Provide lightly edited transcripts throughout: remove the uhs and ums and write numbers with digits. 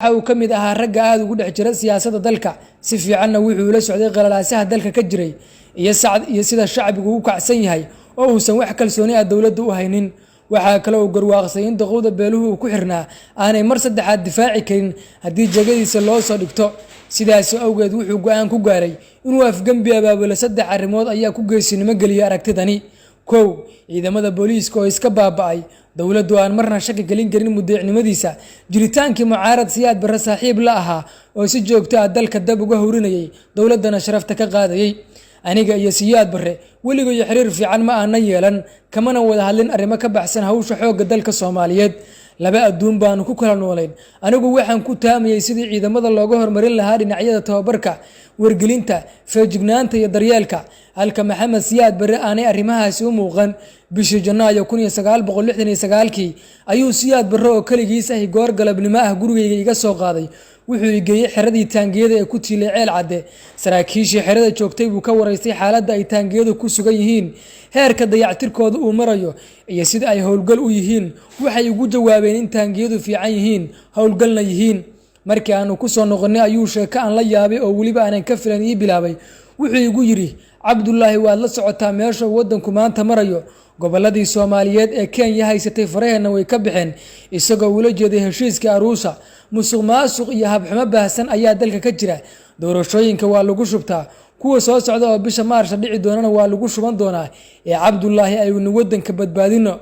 Waxa uu ka mid ahaa ragga aada ugu dhex jira siyaasadda dalka, si fiicanna wuxuu ula socday qalalaasaha dalka ka jiray iyo sida shacbigu u kacsan yahay oo uusan wax kalsooni ah dowladda u haynin. Waxaa kale uu garwaaqsay in duqowda beeluhu uu ku xirnaa aanay mar saddexaad difaaci karin haddii jegadiisa loo soo dhigto. Sidaasi awgeed wuxuu go'aan ku gaaray inuu afgembi abaabulo. Saddex arrimood ayaa ku geesinimo geliyay aragtidani. Kow, ciidamada booliiska oo iska baaba'ay, dowladdu aan marna shaki gelin karin mudeecnimadiisa, jiritaankii mucaarad Siyaad Barre saaxiib la ahaa oo si joogto ah dalka dab uga hurinayay, dowladdana sharafta ka qaadayay. Aniga iyo Siyaad Barre weligoyo xiriir fiican ma aanan yeelan, kamana wada hadlin arrimo ka baxsan hawsha xoogga dalka Soomaaliyeed. Laba adduun baanu ku kala noolayn. Anigu waxaan ku taamayay sidii ciidamada looga horumarin lahaa dhinacyada tababarka, wargelinta, feejignaanta iyo daryeelka, halka Maxamed Siyaad Barre aanay arrimahaasi u muuqan. Bishii Janaayo 1969-kii ayuu Siyaad Barre oo keligiis ahi goor galabnimo ah gurigayga iga soo qaaday. Wuxuu i geeyey xeradii taangiyada ee ku tiilay Ceel Cadde. Saraakiishii xerada joogtay buu ka waraystay xaaladda ay taangiyadu ku sugan yihiin, heerka dayactirkooda uu marayo iyo sida ay howlgal u yihiin. Waxay ugu jawaabeen in taangiyadu fiican yihiin, howlgalna yihiin. Markii aanu ku soo noqonnay ayuu sheeko aan la yaabay oo weliba aanan ka filan ii bilaabay. Wuxuu igu yidhi, "Cabdulaahi, waad la socotaa meesha uu waddanku maanta marayo. Gobolladii Soomaaliyeed ee Kenya haysatay faraheenna way ka baxeen," isagoo ula jeeday heshiiskii Aruusa. "Musuq maasuq iyo habxumo baahsan ayaa dalka ka jira. Doorashooyinka waa lagu shubtaa, kuwa soo socda oo bisha Maarsha dhici doonana waa lagu shuban doonaa. Ee Cabdulaahi, aynu waddanka badbaadino."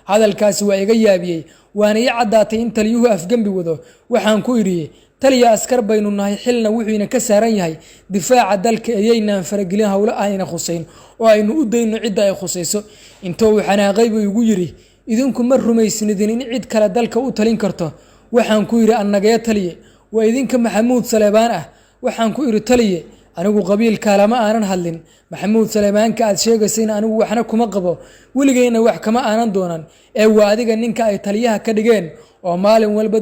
Hadalkaasi waa iga yaabiyey, waana ii caddaatay in taliyuhu afgembi wado. Waxaan ku idhi, "Taliya, askar baynu nahay, xilna wuxuuna ka saaran yahay difaaca dalka, eeyaynaan faragelin howlo ahayna khusayn oo aynu u dayno cidda ay khusayso." Inta uu xanaaqay buu igu yidhi, "Idinku ma rumaysnidin in cid kale dalka u talin karto." Waxaan ku yidhi, "Annagee, taliye? Waa idinka Maxamuud Saleebaan ah." Waxaan ku idhi, "Taliye, anigu qabiilkaalama aanan hadlin. Maxamuud Saleebaanka aad sheegaysayna anigu waxna kuma qabo, weligeyna wax kama aanan doonan, ee waa adiga ninka ay taliyaha ka dhigeen oo maalin walba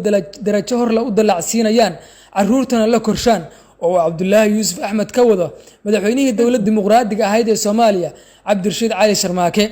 darajo horla u dallacsiinayaan, caruurtana la korshaan," oo uu Cabdulaahi Yuusuf Axmed ka wado madaxweynihii dowlad dimuqraadiga ahayd ee Soomaaliya, Cabdirashiid Cali Sharmaake.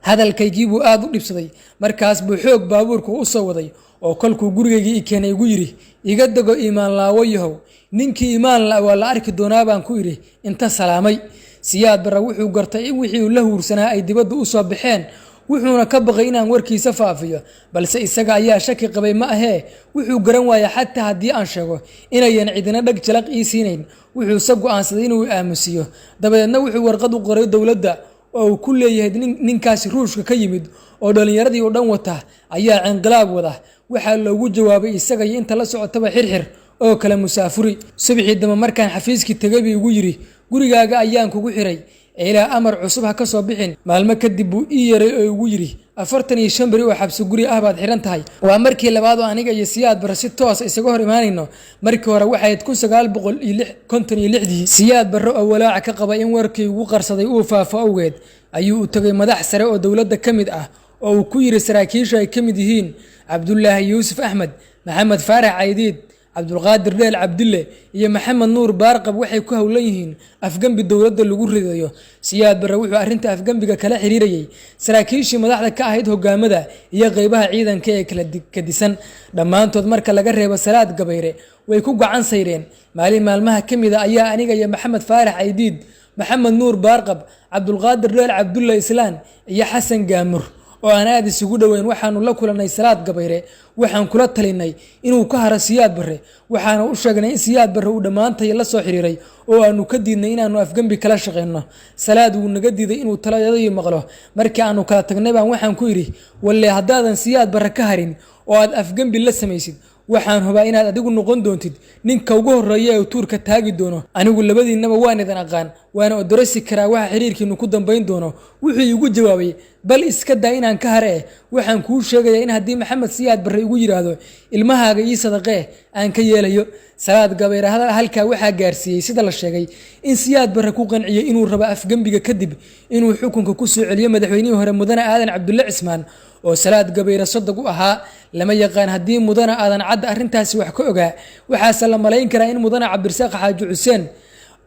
Hadalkaygii buu aada u dhibsaday. Markaas buu xoog baabuurku u soo waday oo kolkuu gurigaygii i keenay igu yidhi, "Iga dego, iimaan laawo yahow." "Ninkii iimaan la waa la arki doonaa," baan ku idhi inta salaamay. Siyaad Barre wuxuu gartay in wixii uu la huursanaa ay dibadda u soo baxeen, wuxuuna ka baqay inaan warkiisa faafiyo. Balse isaga ayaa shaki qabay ma ahee, wuxuu garan waayay xataa haddii aan sheego inayan cidina dheg jalaq ii siinayn. Wuxuuse go'aansaday inuu aamusiiyo. Dabadeedna wuxuu warqad u qoray dowladda oo uu ku leeyahay, "Ninkaasi Ruushka ka yimid oo dhallinyaradii oo dhan wata ayaa cinqilaab wada." Waxaa loogu jawaabay, "Isaga iyo inta la socotaba xirxir oo kale musaafuri." Subaxii dambe markaan xafiiskii tegay buu igu yidhi, "Gurigaaga ayaan kugu xiray ee ilaa amar cusub ha ka soo bixin." Maalmo kadib buu ii yaray oo igu yidhi, "45 beri oo xabsi guri ah baad xiran tahay." Waa markii labaad oo aniga iyo Siyaad Barre si toosa isaga hor imaanayno. Markii hore waxayd 1956-dii. Siyaad Barre oo walaaca ka qaba in warkii ugu qarsaday uu faafo awgeed ayuu u tegay madax sare oo dowladda ka mid ah oo uu ku yidhi, saraakiishu ay ka mid yihiin Cabdulaahi Yuusuf Axmed, Maxamed Faarax Caydiid, Cabdulqaadir Dheel Cabdille iyo Maxamed Nuur Baarqab waxay ku howlan yihiin afgembi dowladda lagu ridayo. Siyaad Barre wuxuu arrinta afgembiga kala xiriirayay saraakiishii madaxda ka ahayd hogaamada iyo qeybaha ciidanka ee kala kadisan. Dhammaantood, marka laga reebo Salaad Gabayre, way ku gacan sayreen. Maalin maalmaha ka mid a ayaa aniga iyo Maxamed Faarax Caydiid, Maxamed Nuur Baarqab, Cabdulqaadir Dheel Cabdulle Islaan iyo Xasan Gaamur oo aan aada isugu dhoweyn waxaanu la kulannay Salaad Gabayre. Waxaan kula talinay inuu ka haro Siyaad Barre, waxaana u sheegnay in Siyaad Barre uu dhammaantay la soo xiriiray oo aanu ka diidnay inaanu afgembi kala shaqayno. Salaad wuu naga diiday inuu taladii maqlo. Markii aanu kala tagnay baan waxaan ku idhi, "Walle haddaadan Siyaad Barre ka harin oo aad afgembi la samaysid, waxaan hubaa inaad adigu noqon doontid ninka ugu horreeya ee tuurka taagi doono. Anigu labadiinnaba waan idin aqaan, waana odorasi karaa waxa xiriirkiinu ku dambayn doono." Wuxuu iigu jawaabay, "Bal iska daa inaan ka hare eh, waxaan kuu sheegayaa in haddii Maxamed Siyaad Barre igu yidhaahdo ilmahaaga ii sadaqee, aan ka yeelayo." Salaad Gabayre halkaa waxaa gaarsiiyey, sida la sheegay, in Siyaad Barre ku qanciyey inuu rabo afgembiga kadib inuu xukunka ku soo celiyo madaxweynihii hore, Mudane Aadan Cabdulle Cismaan, oo Salaad Gabayre sodog u ahaa. Lama yaqaan haddii Mudane Aadan Cadda arrintaasi wax ka ogaa, waxaase la malayn karaa in Mudane Cabdirasaaq Xaaji Xuseen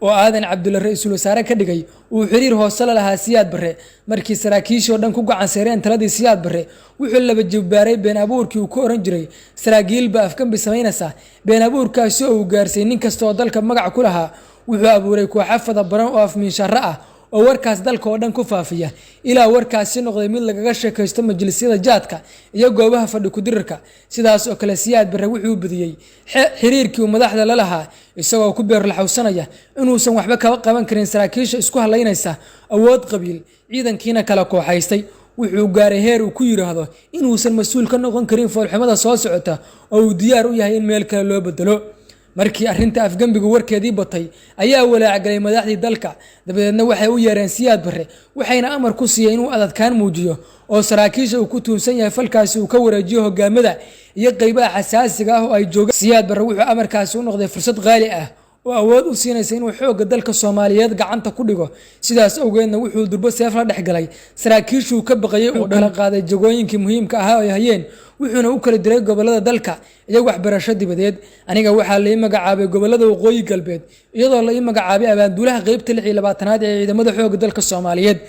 Oo Aadan Cabdulle ra-iisul wasaare ka dhigay uu xiriir hoose la lahaa Siyaad Barre. Markii saraakiishii oo dhan ku gacan seereen taladii Siyaad Barre, wuxuu laba jibbaaray been abuurkii uu ku oran jiray saraakiil baa afgambi samaynaysa. Been abuurkaasi oo uu gaarsay nin kasta oo dalka magac ku lahaa. Wuxuu abuuray kooxo fadabaran oo afmiinshaaro ah oo warkaas dalka oo dhan ku faafiya, ilaa warkaasi noqday mid lagaga sheekaysto majlisyada jaadka iyo goobaha fadhi ku-dirirka. Sidaas oo kale, Siyaad Barre wuxuu badiyey xiriirkii uu madaxda la lahaa, isagoo ku beerlaxowsanaya inuusan waxba kaba qaban karin saraakiisha isku halaynaysa awood qabiil, ciidankiina kala kooxaystay. Wuxuu gaaray heer uu ku yidhaahdo inuusan mas-uul ka noqon karin foolxumada soo socota oo uu diyaar u yahay in meel kale loo bedelo. Markii arrinta afgembigu warkeedii batay ayaa walaacgalay madaxdii dalka. Dabadeedna waxay u yeereen Siyaad Barre, waxayna amar ku siiyeen inuu adadkaan muujiyo oo saraakiisha uu ku tuunsan yahay falkaasi uu ka wareejiyo hogaamada iyo qeybaha xasaasiga ah oo ay joogaan. Siyaad Barre wuxuu amarkaasi u noqday fursad qaali ah oo awood u siinaysa inuu xoogga dalka Soomaaliyeed gacanta ku dhigo. Sidaas awgeedna wuxuu durbo seef la dhex galay saraakiishuu ka baqayay oo kala qaaday jagooyinkii muhiimka ahaa ay hayeen, wuxuuna u kala diray gobolada dalka iyo waxbarasho dibadeed. Aniga waxaa la ii magacaabay gobolada Waqooyi Galbeed, iyadoo la ii magacaabay abaanduulaha qeybta 26aad ee ciidamada xoogga dalka Soomaaliyeed.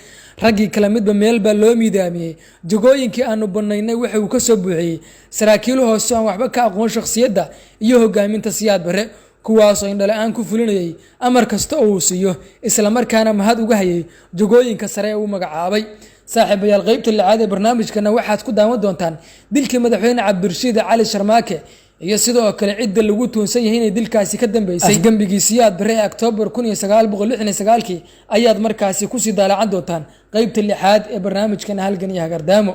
Raggii kale midba meel baa loo miidaamiyey. Jagooyinkii aanu banaynay waxa uu ka soo buuxiyey saraakiil hoose aan waxba ka aqoon shakhsiyadda iyo hogaaminta Siyaad Barre, kuwaasoo indhala-aan ku fulinayay amar kasta oo uu siiyo, islamarkaana mahad uga hayay jagooyinka sare ee uu magacaabay. Saaxiibayaal, qeybta lixaad ee barnaamijkana waxaad ku daawan doontaan dilkii madaxweyne Cabdirashiid Cali Sharmaake iyo sidoo kale cidda lagu tuunsan yahay inay dilkaasi ka dambeysay. Afgembigii Siyaad Barre ee Oktoobar 1969-kii ayaad markaasi kusii daalacan doontaan qeybta lixaad ee barnaamijkana Halgan iyo Hagardaamo.